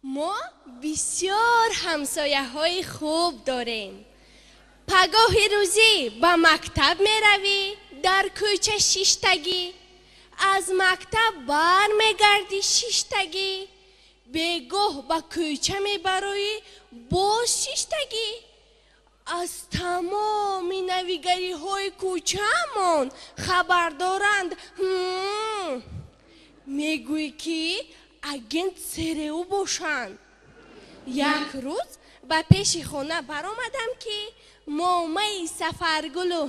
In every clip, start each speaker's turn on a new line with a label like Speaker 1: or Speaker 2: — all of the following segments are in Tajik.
Speaker 1: Мо бисёр ҳамсояҳои хуб дорем. Пагоҳи рӯзӣ ба мактаб меравӣ, дар кӯча шиштагӣ, аз мактаб бармегардӣ шиштагӣ, бегоҳ ба кӯча мебароӣ боз шиштагӣ. Аз тамоми навигариҳои кӯчаамон хабар доранд. Мегӯӣ ки агент ЦРУ бошанд. Як рӯз ба пеши хона баромадам, ки момаи Сафаргулу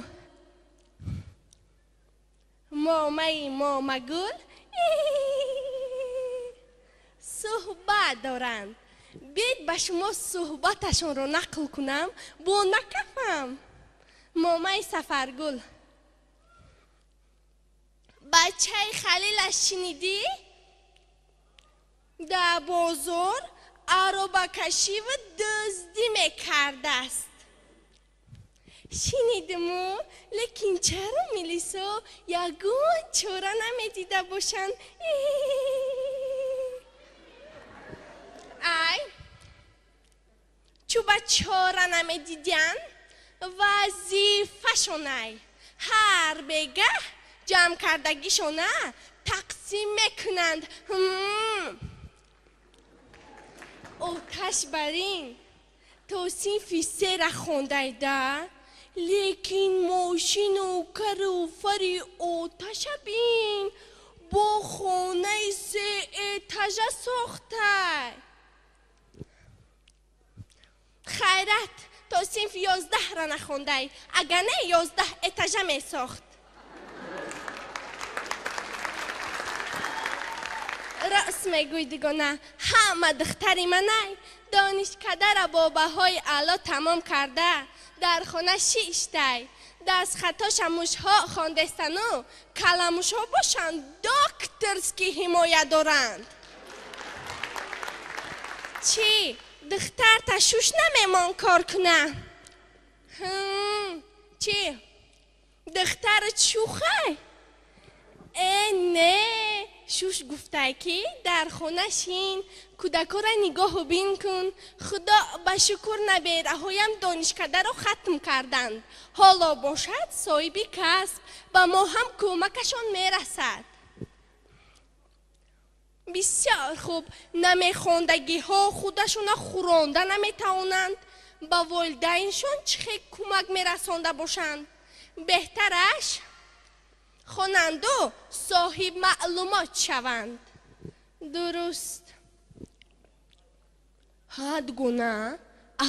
Speaker 1: момаи Момагул суҳбат доранд. Бед ба шумо суҳбаташонро нақл кунам, бо накафам. Момаи Сафаргул: бачаи Халилаш шинидӣ? Дар бозор аробакашиву дуздӣ мекардааст. Шинидиму, лекин чаро милисо ягон чора намедида бошанд? Ай, чӯ ба чора намедидян, вазифашонай. Ҳар бегаҳ ҷамъ кардагишона тақсим мекунанд. Оташ бар ин то синфи сера хондайда, лекин мошину кару фари оташа бин, бо хонаи сеэтажа сохтай. Хайрат, то синфи 11-ра нахондай, агар не 11 этажа месохт. Рост мегӯй, дигона, ҳама духтари манай донишкадара бо баҳои аъло тамом карда, дар хона шиштай. Дастхатоша мушҳо хонdeстану каламушҳо бошанд докторский ҳимоя доранд. Чӣ, духтарта шуш намемон кор куна? Чӣ, духтарат шухай? Э, не, шуш гуфтай ки дар хона шин, кӯдакора нигоҳу бин кун. Худо ба шукр, набераҳоям донишкадаро хатм карданд. Ҳоло бошад соҳиби касб, ба мо ҳам кӯмакашон мерасад. Бисёр хуб, намехондагиҳо худашона хӯронда наметавонанд, ба волидайншон чӣ хел кӯмак мерасонда бошанд? Беҳтараш хонанду соҳиб маълумот шаванд. Дуруст. Ҳад гуна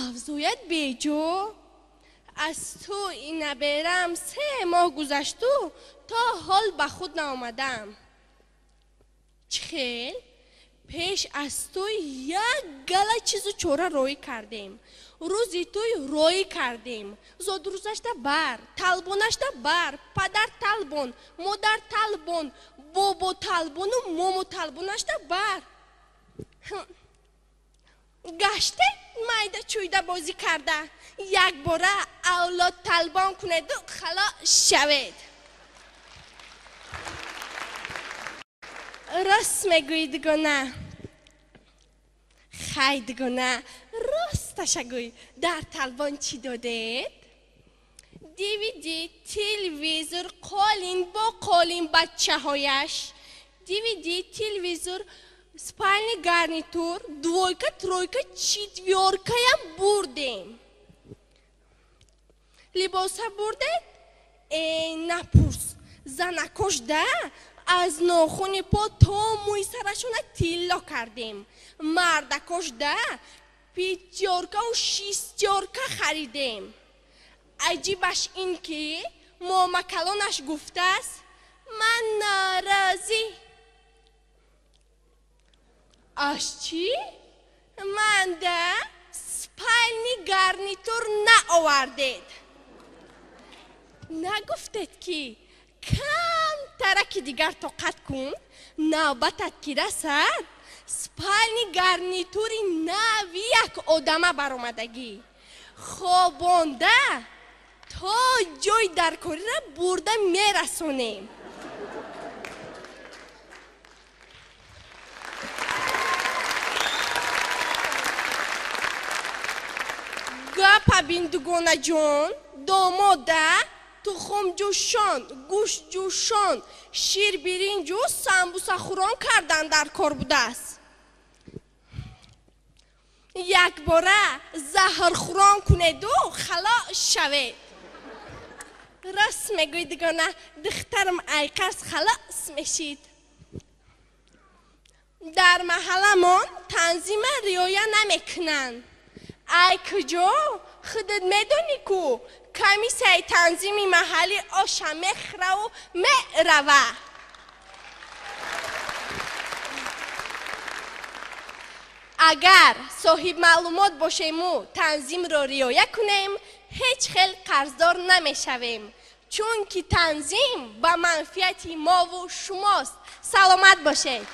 Speaker 1: афзояд беҷо. Аз тӯи наберам 3 моҳ гузашту то ҳол ба худ наомадам. Чӣ хел? Пеш аз тӯй як гала чизу чора роӣ кардем. Рӯзи тӯй роӣ кардем. Зодрӯзашда бар, талбонашда бар, падар талбон, модар талбон, бобо талбону момо талбонашда бар. Гаште майда чӯйда бозӣ карда, якбора авлод талбон кунеду халос шавед. Рост мегӯӣ, дигона. Хай, дигона, росташа гӯй, дар талбон чӣ додед? DVD, телевизор, қолин бо қолин бачаҳояш, DVD, телевизор, спальный гарнитур, двойка, тройка, четвёркаям бурдем. Либоса бурдед? Э, напурс, занакош да аз нохуни по то мӯи сарашона тилло кардем. Мардакош да пятёркаву шестёрка харидем. Аҷибаш ин ки момакалонаш гуфтааст: ман норозӣ. Аз чӣ? Ман да спальный гарнитур наовардед. Нагуфтед ки камтараки дигар тоқат кун, навбатат ки расад, спальный гарнитури нави як одама баромадагӣ. Хобонда то ҷои даркориро бурда мерасонем. Гапа бин, дугонаҷон, домода тухмҷӯшон, гӯштҷӯшон, ширбиринҷу самбусахӯрон кардан дар кор будааст. Якбора заҳрхӯрон кунеду халос шавед. Рост мегӯй, дугона, духтарам айқарз халос мешид. Дар маҳалламон танзима риоя намекунанд. Ай куҷо, худат медонӣ, ку комиссияи танзими маҳаллӣ оша мехӯраву мерава. Агар соҳибмаълумот бошему танзимро риоя кунем, ҳеҷ хел қарздор намешавем, чунки танзим ба манфиати мову шумост. Саломат бошед.